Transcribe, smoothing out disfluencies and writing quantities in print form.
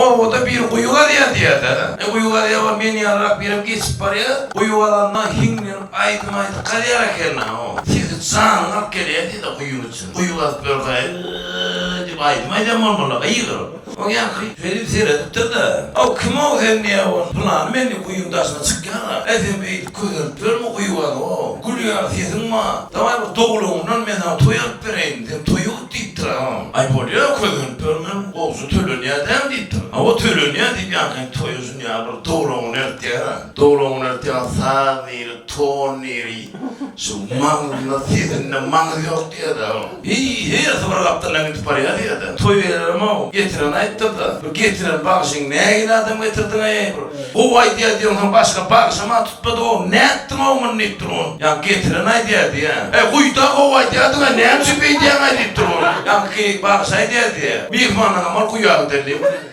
Obada biri guýy gazýar diýýär-de. E, guýy gazýar ol men ýalyrak birem geçip barýar. Guýy gazanda hiňlenip aýdym aýdyp gazýar eken-ä o. Sesi janyňy alyp gelýär diýdi guýyň içinde. Guýy gazyp ýörkä eý diýip aýdym aýdýan bolmaly gygyryp. Oň ýaňky şeýdip seredipdir-de, Aw, kim-ow sen diýýär ol. Pylany men diýip guýyň daşyna çykýan-a. Äý sen beýdip kösenip ýörme guýy gazyp-ow. Gül ýaly sesiň bar. Dawaý bir dogulanyňdan men saňa toý alyp bereýin. Sen toýa git diýipdir-ä. Aý bolýa, kösenip ýörmen, gowusy tölenýär dämi diýipdir. Hawa tölenýär diýip ýaňky toýa şunýa bir dogulanyny eltýär-ä. Dogulanyny eltýär, saz niri, ton niri, şu maňyzynda sesinde maňyz ýok diýýär-dä. Hiý, hersi bir gapdaldan gidip barýar diýýär-de. Toý bererem-ow, getiren aýtdyr-da. Bir getiren bagşyň nähili adam getirdiň-eý, bir gowy aýdýar diýeňsoň başga bagşam-a tutmady-ow, nätdiň-ow muny diýipdir ol. Ýaňky getiren aýdýar diýýär. Eý, guýda gowy aýdýardyň-a, näme üçin beýdýäň-aý diýipdir ol. Ýaňky bagşy aýdýar diýýär. Myhmanlaňam ol guýa gider diýip.